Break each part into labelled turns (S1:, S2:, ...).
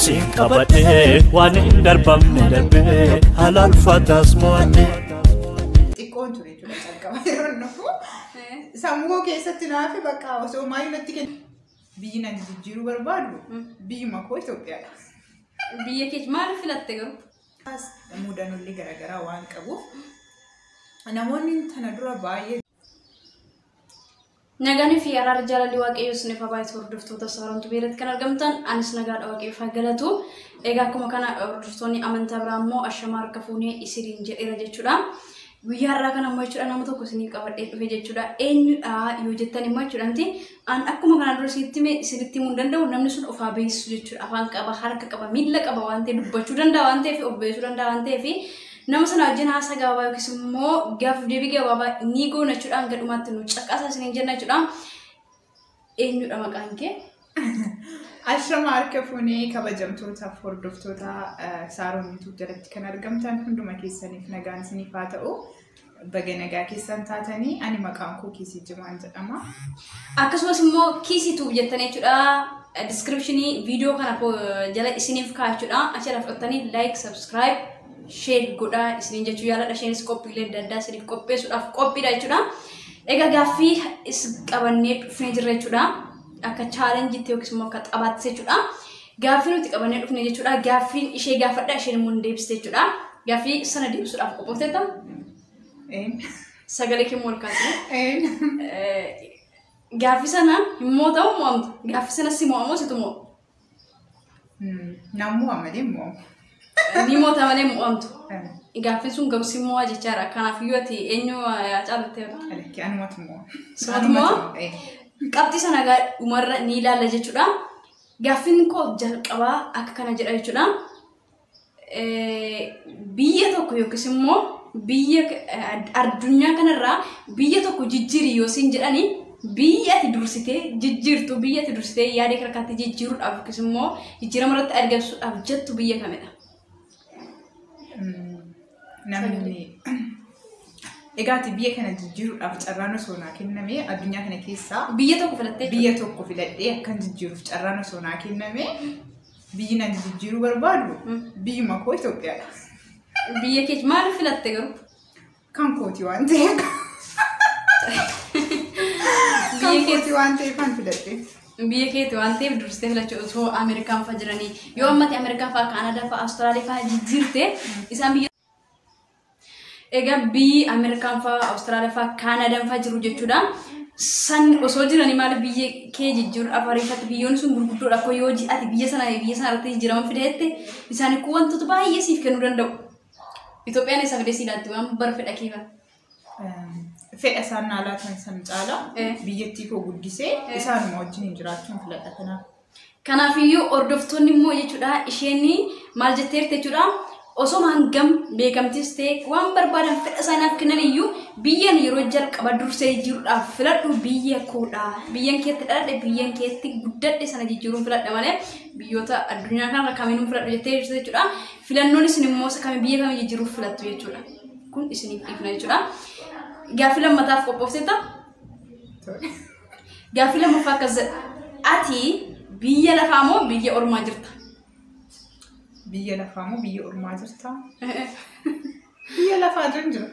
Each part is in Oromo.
S1: Siin qabadhee waan hin darbamne darbee haala ulfaataas mo'adhee.
S2: Xiqqoon ture jechuudha calqaba yeroo dhufu. Sammuu koo keessatti naafe bakka osoo maayyuu natti kennu. Biyyi na jijjiiruu barbaadu biyyuma koo Itoophiyaadha.
S3: Biyya kee maaliif filatte garuu?
S2: Mudannoollee garaagaraa waan qabuuf namoonni tana dura baay'ee.
S3: Nagaan fi araara jaalalli waaqayyoo isiniif haa baay'atu hordoftoota Saaroontu biratti kan argamtan anis nagaadha waaqayyoof haa galatu. Egaa akkuma kana hordoftoonni amantaa biraa immoo ashamaa harka fuunee isiniin jedheera jechuudha. Guyyaa har'aa kana immoo jechuudha nama tokko isiniif qabadhee dhufe jechuudha. Eenyudha yoo jettan immoo jechuudha miti an akkuma kanaan dura isinitti hime isinitti himuu hin danda'u namni sun of haa beeksisu jechuudha. Afaan qaba, harka qaba, miilla qaba waan ta'eef dubbachuu danda'a waan ta'eef of beeksisuu danda'a waan ta'eef nama sana wajjin haasaa gabaabaa yookiis immoo gaaffii deebii gabaabaa ni goona jechuudha. Hanga dhumaatti nu caqasaa isiniin jenna jechuudha. Eenyudha maqaan kee?
S2: Ashama harka fuunee kabajamtootaaf hordoftoota Saaroon YouTube jalatti kan argamtan hunduma keessaniif nagaan isiniif haa ta'u. Baga nagaa keessan taatanii ani maqaan koo Kiisii Jimaan jedhama.
S3: Akkasumas immoo Kiisii Tube jettanii jechuudha. Descriptionii viidiyoo kana jala isiniif kaa'a jechuudha. Achirraa fudhattanii like, subscribe, share godhaa isiniin jechuu yaaladha. Isheenis qophiilee adda addaa isiniif qopheessuudhaaf qophiidha jechuudha. Egaa gaaffii is qabannee dhufnee jirra jechuudha. Akka challengeitti yookiis immoo akka taphaatti jechuudha. Gaaffii nuti qabannee dhufne jechuudha. Gaaffiin ishee gaafadha isheen immoo ni deebiste jechuudha. Gaaffii sana deebisuudhaaf qophoofteetta? Sagalee kee ol kaasee. Gaaffii sana hin mo'atamu mo'amtu. Gaaffii sana si mo'amoo situ mo'u?
S2: Namuu malee mo'amu.
S3: Ni mo'ata malee mo'amtu. Gaaffiin sun garuu si mo'a jechaadha. Kanaaf iyyuu ati eenyu caalattee?
S2: Alakki anumatu mo'a.
S3: Sumatu mo'a? Qabxii sana egaa dhumarra ni ilaalla jechuudha. Gaaffiin koo jalqabaa akka kana jedha jechuudha. Biyya tokko yookiis immoo biyya addunyaa kanarraa biyya tokko jijjiiri yoo siin jedhani biyya ati dursitee jijjiirtu biyya ati dursitee yaada harkaatti jijjiiruudhaaf yookiis immoo jijjiirama irratti argamsiisuudhaaf jettu biyya kamidha?
S2: Namni egaati biyya kana jijjiiruudhaaf carraan osoo naa kenname addunyaa kana keessaa
S3: Biyya tokko filattee
S2: biyya tokko filadhee akkan jijjiiruuf carraan osoo naa kenname biyyi na jijjiiruu barbaadu biyyuma koo Itoophiyaadha.
S3: Biyya kee maaliif filatte garuu?
S2: Kan kooti waan ta'eef. Kan kooti waan ta'eef kan filadhe.
S3: Biyya keeti waan ta'eef dursitee filachuu osoo Ameerikaan fa'a jiranii yoo ammatti Ameerikaa fa'a Kaanadaa fa'a Awustiraaliyaa fa'a jijjiirte isaan biyya egaa biyyi Ameerikaan fa'a Awustiraaliyaa fa'a Kaanadaan fa'a jiru jechuudha. San osoo jiranii maaliif biyya kee jijjiiruudhaaf ariifatti biyyoonni sun gurguddoodha akka yoo ati biyya sana irratti jijjiirama fideette isaan kun wantoota baay'ee siif kennuu danda'u. Itoophiyaan eessa fidee siidhaatti waan bara fedha kee fa'a?
S2: Fedha isaan naa laatan san caalaa biyyattii koo guddisee isaanuma wajjin jiraachuun filadha kanaaf.
S3: Kanaafiyyuu hordoftoonni immoo jechuudha isheen maal jetteerti jechuudha osoo hangam beekamtis ta'e waan barbaadan fedha isaaniif kennan iyyuu biyyan yeroo jalqaba dursee jijjiiruudhaaf filadhu biyya koodha. Biyyan keetti dhaladhe biyyan keetti guddadhe sana jijjiiruun filadha malee biyyoota addunyaa kanarra kamiinuu filadhu jettee jirti jechuudha. Filannoon isin immoo isa kamii biyya kamii jijjiiruuf filattu jechuudha. Kun isiniif dhiifna jechuudha. Gaaffii lammataaf qophoofteetta? Gaaffii lammaffaa akkas jedha. Ati biyya lafaa moo biyya ormaa jirta?
S2: Biyya lafaa moo biyya ormaa jirta? Biyya lafaa jiran jira.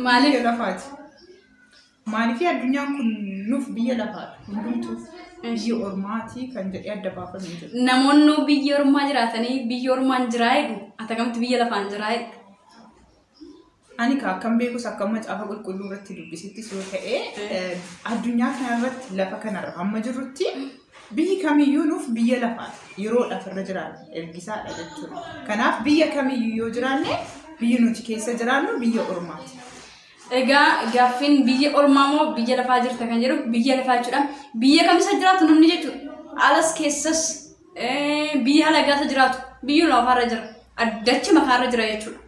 S3: Maaliif?
S2: Biyya lafaati. Maaliif addunyaan kun nuuf biyya lafaadha. Hundumtuu biyya ormaati kan jedhee adda baafamee jiru.
S3: Namoonni biyya ormaa jiraatanii biyya ormaan jiraa jedhu ati akkamitti biyya lafaan jiraa jedhu?
S2: Ani ka akkam beekus akka macaafa qulqulluu irratti dubbisittis yoo ta'e addunyaa kanarratti lafa kanarra hamma jirrutti biyyi kamiyyuu nuuf biyya lafaati. Yeroodhaaf irra jiraanna ergisaadha jechuudha. Kanaaf biyya kamiyyuu yoo jiraanne biyyi nuti keessa jiraannu biyya ormaati.
S3: Egaa gaaffiin biyya ormaa moo biyya lafaa jirta kan jedhu biyya lafaa jechuudha. Biyya kamisa jiraatu namni jechuudha. Alas keessas biyya halagaasa jiraatu biyyi lafaarra jira. Addachi makaarra jira jechuudha.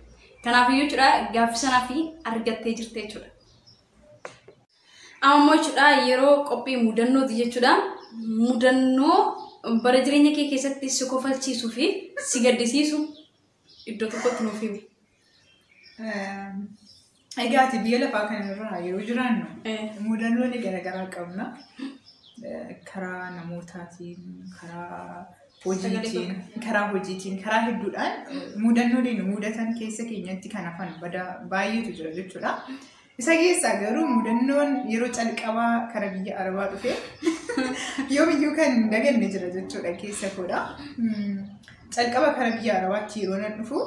S3: Kanaaf jechuudha gaaffii sanaa fi argattee jirte jechuudha. Amma immoo jechuudha yeroo qophii mudannooti jechuudha. Mudannoo bara jireenya kee keessatti si kofalchiisuu fi si gaddisiisu iddoo tokkotti nuuf himi.
S2: Egaati biyya lafaa kanarra yeroo jiraannu mudannoolee garaagaraa qabna. Karaa namootaatiin, karaa Hojiitiin, karaa hojiitiin, karaa hedduudhaan mudannoolee nu mudatan keessa keenyatti kan hafan badaa baay'eetu jira jechuudha. Isa keessaa garuu mudannoon yeroo calqabaa kara biyya Arabaa dhufe yoomiyyuu kan hin daganne jira jechuudha keessa koodha. Calqaba kara biyya Arabaatti yeroo nan dhufu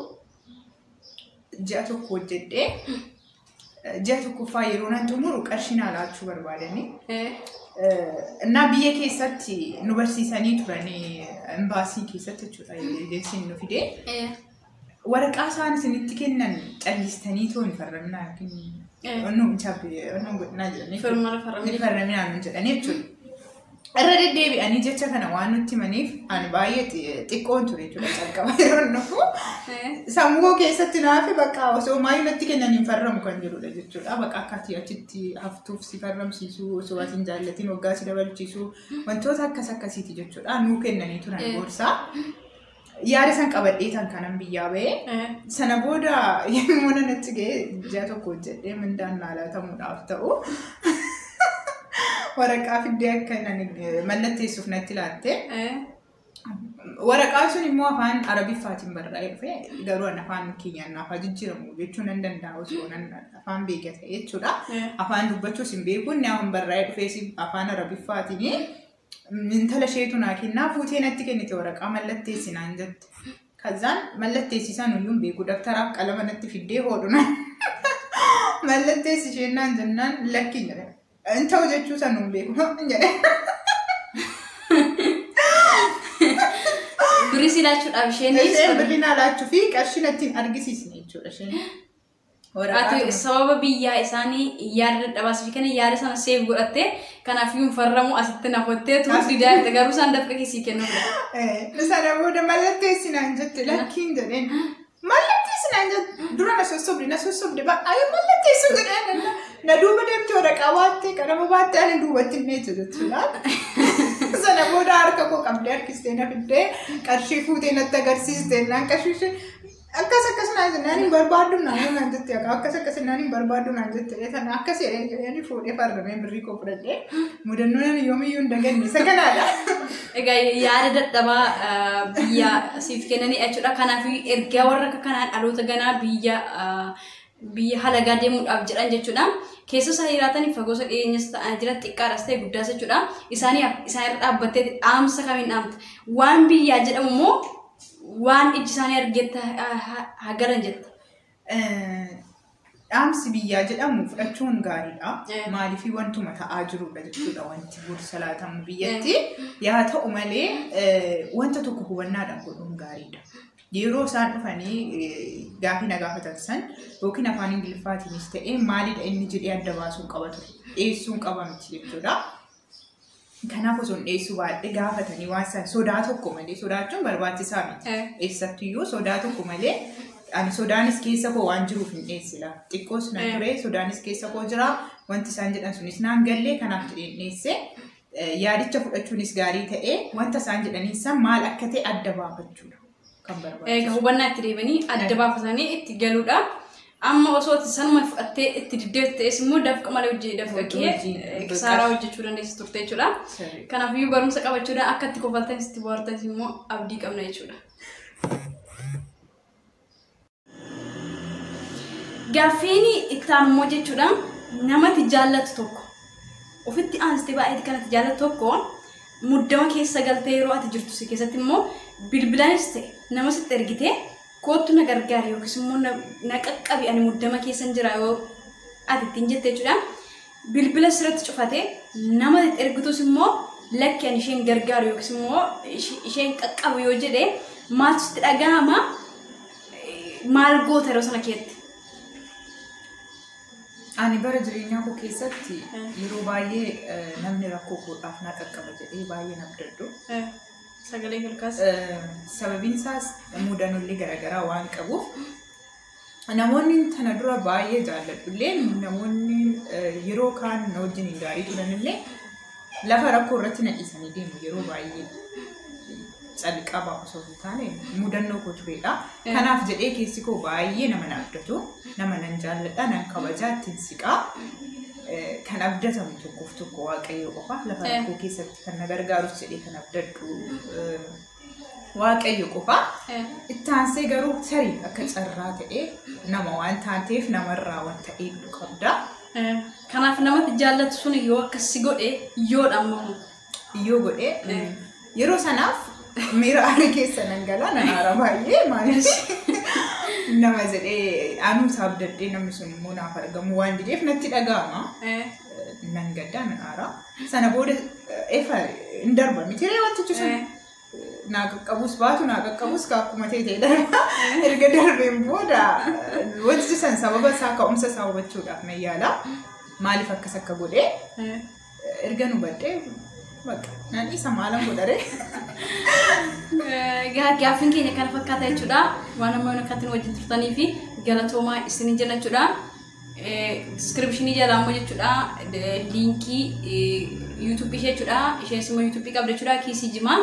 S2: ji'a tokko hojjedhee ji'a tokkoffaa yeroo nan xumuru qarshii naa laachuu barbaadanii. Innaa biyya keessatti nu barsiisanii turanii imbaasii keessatti jechuudha ejensiin nu fidee. Waraqaa isaan isinitti kennan callistanii too hin farramnaa yookiin onnoo hin godhinaa jedhanii. Farraminaa nu jedhanii jechuudha. Irra deddeebi'anii jecha kana waan nutti himaniif ani baay'ee xiqqoon ture jechuudha calqaba yeroo dhufu. Sammuu koo keessatti naafi bakka osoo maayyuu natti kennan hin farramu kan jedhudha jechuudha. Bakka akka ati achitti haftuuf si farramsiisuu osoo ati hin jaallatin waggaa si dabalchiisuu wantoota akkas akkasiiti jechuudha. Nuu kennanii turan gorsaa. Yaada san qabadhee tan kanan biyyaa ba'ee sana booda yommuu natti ga'e ji'a tokko hojjedhee mindaan naa laatamuudhaaf ta'u. Waraqaa fiddee akka mallatteessuuf natti laatte. Waraqaan sun immoo afaan Arabiffaatiin barraa'ee dhufe garuu ani afaan keenyaan naaf jijjiiramu jechuu nan danda'a osoo nan afaan beeka ta'e jechuudha. Afaan dubbachuus hin beeku inni afaan barraa'ee dhufes afaan Arabiffaatiin intala isheetu naa kennaa fuutee natti kennite waraqaa mallatteessi naan jette. Kazaan mallatteessisan iyyuu hin beeku dabtaraaf qalama natti fiddee hodhu naan mallatteessi isheen naan jennaan lakki jedhe. Hin ta'u jechuu san hin beeku jedhe.
S3: Birrii si laachuudhaaf isheenis.
S2: Isheen birrii naa laachuu fi qarshii natti hin argisiisne jechuudha isheen.
S3: Ati sababa biyyaa isaanii yaada dadhabaas fi kana yaada sana seef godhattee kanaaf iyyuu hin farramu asitti nafottee turuuf didaa jirte garuu isaan dafqa keessii kennuudha.
S2: Sana booda mallatteessi naan jette lakkiin jedheen. Mallatteessi naan jette dura na sossobde na sossobde baay'ee mallatteessu jedheen na duuba deemte waraqaa baattee qalama baattee ani duubatti hin dheeche jechuudha. Sana booda harka koo qabdee harkistee na fiddee qarshii fuutee natti agarsiiste naan qarshii ishee akkas akkas naan jennaan hin barbaaddu naan naan jette akkas akkas naan hin barbaaddu naan jette sana akkas jedheen jedheen fuudhee farramee birrii koo fudhadhee mudannoo nan yoomiyyuu hin daganne isa kanaadha.
S3: Egaa yaada dadhabaa biyya siif kennanii jechuudha. Kanaaf ergaa warra akka kanaan dhaloota ganaa biyya halagaa deemuudhaaf jedhan jechuudha. Keessa isaa jiraatan fagoo isa dhiyeenyas ta'an jira xiqqaadhas ta'e guddaas jechuudha. Isaanii isaan irra dhaabbattee dhaamsa kamiin dhaamta. Waan biyyaa jedhamu immoo waan iji isaanii argetti hagaran jetta.
S2: Dhaamsi biyyaa jedhamu fudhachuun gaariidha. Maaliif wantuma ta'aa jirudha jechuudha wanti gorsa laatamu biyyatti. Yaa ta'u malee wanta tokko hubannaadhaan godhuun gaariidha. Yeroo isaan dhufanii gaafii na gaafatan san yookiin afaan Ingiliffaatiinis ta'ee maalidha inni jedhee adda baasuun qaba ture. Dhiyeessuun qaba miti jechuudha. Kanaaf osoo hin dhiyeessuu baadhee gaafatanii waan san sodaa tokko malee sodaachuun barbaachisaa miti. Eessattuyyuu sodaa tokko malee ani sodaanis keessa koo waan jiruuf hin dhiyeessila. Xiqqoos nan ture sodaanis keessa koo jira wanti isaan jedhan sunis naan gallee kanaaf jedhee hin dhiyeesse. Yaadicha fudhachuunis gaarii ta'ee wanta isaan jedhaniin san maal akka ta'e adda baafachuudha kan barbaachisu.
S3: Hubannaa itti deemanii adda baafatanii itti galuudha. Amma osoo ati sanuma fudhattee itti diddeetu ta'es immoo dafqa malee hojii dafqa kee kisaaraa hojjechuu dandeessi turte jechuudha. Kanaafiyyuu barumsa qabachuudhaan akka itti kofaltanis itti bohaartanis immoo abdii qabna jechuudha. Gaaffiin itti aanu immoo jechuudha namatti jaallatu tokko ofitti aansitee baay'ee kanatti jaallatu tokko muddama keessa galtee yeroo ati jirtu si keessatti immoo bilbilaanis ta'e nama sitti ergitee kootu na gargaari yookiis immoo na qaqqabi ani muddama keessan jira yoo ati ittiin jette jechuudha. Bilbila sirriitti cufatee nama itti ergitus immoo lakki ani isheen gargaaru yookiis immoo isheen qaqqabu yoo jedhe maaltu sitti dhagahama maal goota yeroo sana keetti?
S2: Ani bara jireenyaa koo keessatti yeroo baay'ee namni rakkoo koodhaaf na qaqqaba jedhee baay'ee na abdadhu.
S3: Sagalee kolkaas.
S2: Sababiin isaas mudannoollee garaagaraa waan qabuuf namoonni tana dura baay'ee jaalladhullee namoonni yeroo kaan na wajjin hin gaarii turanillee lafa rakkoo irratti na dhiisanii deemu yeroo baay'ee calqaba osoo hin taane mudannoo koo turedha. Kanaaf jedhee keessi koo baay'ee nama na abdatu, nama nan jaalladha, nan kabajaa, ittiin siqaa. Kan abdatamu tokkoof tokko Waaqayyo qofa lafa rakkoo keessatti kan na gargaarus jedhee kan abdadhu Waaqayyo qofa. Itti aansee garuu tarii akka carraa ta'ee nama waan taateef namarraa wanta eegdu qabda.
S3: Kanaaf namatti jaallatu sun yoo akkas si godhe yoodha amma kun.
S2: Yoo godhe yeroo sanaaf miira aarii keessa nan gala, nan aara baay'ee. Maaliif nama jedhee anuu isaaf abdadhee namni sun immoo naaf argamu waan dideef natti dhaga'ama. Nan gaddaa, nan aara. Sana booda efa hin darba miti ree wantichi sun. Naa qaqqabus baatu naa qaqqabus akkuma ta'e ta'e darba. Erga darbeen booda wantichi san sababa isaa, ka'umsa isaa hubachuudhaaf nan yaala. Maaliif akkas akka godhe erga nu baddee bakka nan isa maalan godhare.
S3: Gaaffiin keenya kana fakkaata jechuudha. Waan amma akkatti nu wajjin turtanii fi galatoomaa isinin jenna jechuudha. Description jalaa immoo jechuudha liinkii yuutuubii ishee jechuudha. Isheenis immoo yuutuubii qabda jechuudha, Kiisii Jimaa.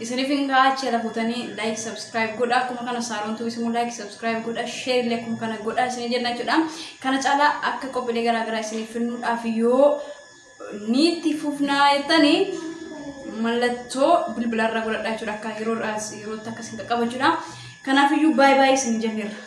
S3: Isiniif hin gahaa, achi jala fuutanii like, subscribe godha. Akkuma kana Saaroontuu isin like, subscribe godha. Share illee akkuma kana godha isin jenna jechuudha. Kana caalaa akka qophiilee garaagaraa isiniif finnuudhaaf yoo ni itti fufnaa jettanii mallattoo bilbilarra godhadhaa jechuudha, akka yeroo yerootti akkasiin qaqqaba jechuudha. Kanaafiyyuu baay'ee baay'ee isin jenneerra.